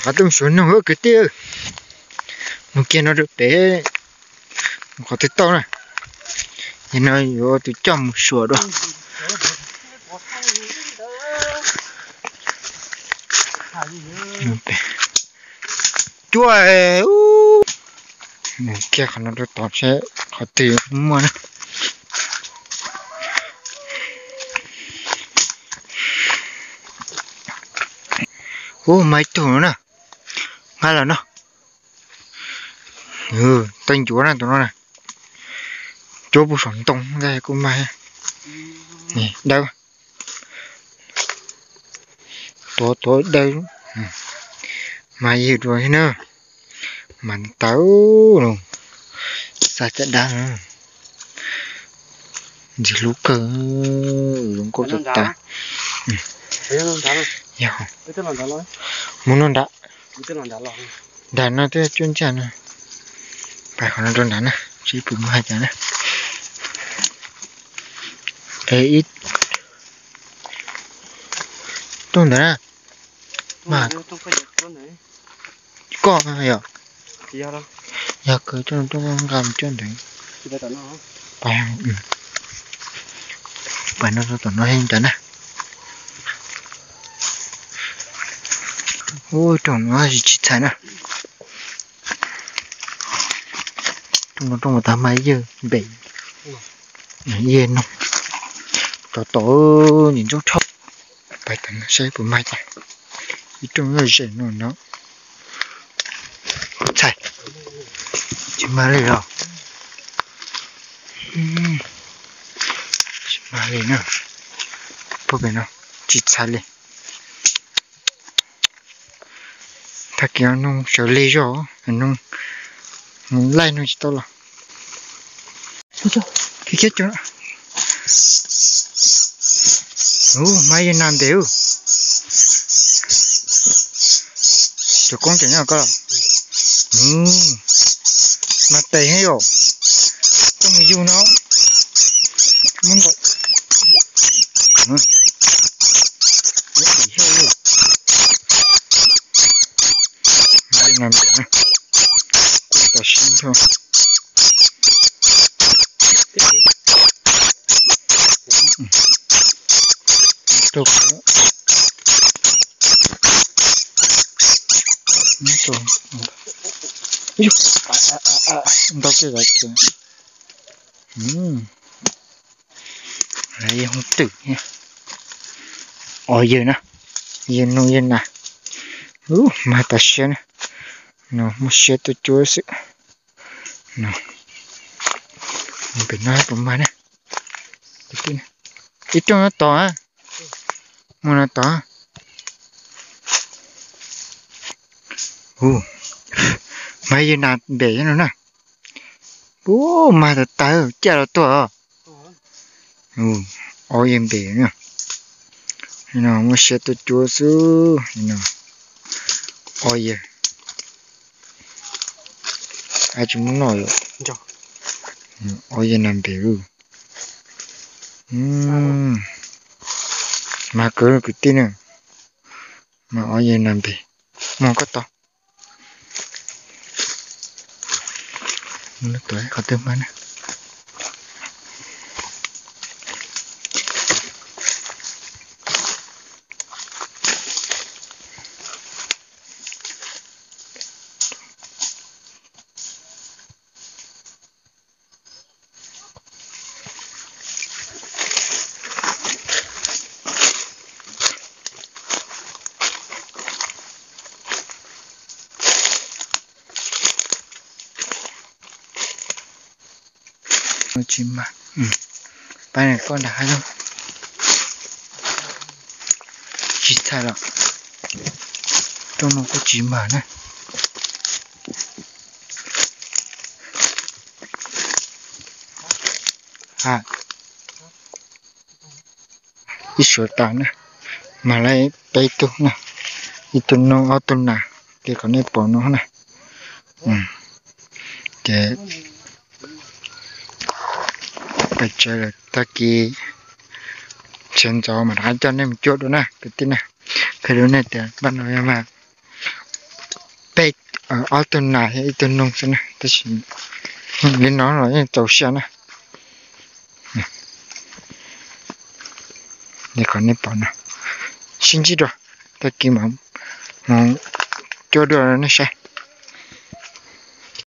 Qhov twg mus suav noog kwv tij. Mus kiag no rau pem, mus qhov twg tau na. Yog no yuav tus coj mus suav dua. Cuaj, kiag qhov no rau tod seb qhov twg muaj na. Ub, mas ib tug no na. Nqa los no. Tau ncuav na tus no na. Ncuav puag saum ntoo ntag kuj mag. Dawb. Tuav tuav dawb. Mas yog dua thiab na. Mas tawv los xa caj dab. Ntxim hlub kawg, zoo nkauj tas tas. Mus no nrad, nrad no twb cuab ntsaj no. Pais qhov no rau nrad na, seb puas muaj hais cas na. Es ib rooj ntawd na, mas koj yog, yog kawg rooj nqa mus cuab ntawd. Pais no rau tom no ntawd na. Ub, rooj no tsis txhais na. Rooj no rooj tas mas yawg npem, yawg noog. Tom tom nim ntsob dhau. Pais tom no saib puas mag cas. Ib rooj loj zem no no. Txhais, tsis mag li os. Tsis mag li na. Puag pem no tsis txhais li. Tag kis noog sawv lig zog, noog, laij noog tsis tau los. Ub, mas yawg nas npem ub. Cov koob tseem nyob koj. Mas tes heev yom. Koj mus yug no. Muab ntau. Mas yawg nas npem na. Kuj tas siab nrho. Ntau kiag dav kiag. Yawg hoob twm, o yawg na, yawg noog yawg nas. Ub, mag tas siab na. No muaj siab tuaj cuab xwb. No, pem no puas mag na. Ib rooj no tod, muaj no tod. Ub, mas yawg nas npem no na. Ub, mag tas tas, caj los tuaj os. O yawg npem na. No muaj siab tuaj cuab xwb. O yawg, tsis muab noj. O yawg nas npem. Mag kawg kwv tij na. Mas o yawg nas npem. Mus koj tod. Tus qhov twg mas na. Tsis mag. Pab koj nram hav zoov. Tsis txhais los. Rooj no kuj tsis mag na. Ib suav tas na, mag lawm peb tug na, ib tug noog ob tug nas, ces kom nej pom no na. Ces peb tsev lawm, tag kis sawv ntxov mam rov qab coj nej mus cuab dua na kwv tij na. Qhia rau nej tias npaj no yog mas ob tug nas thiab ib tug noog xwb na, tab sis li no los yeej txaus siab na. Li qhov nej pom no, sib ntsib dua, tag kis mam mus cuab dua nej saib.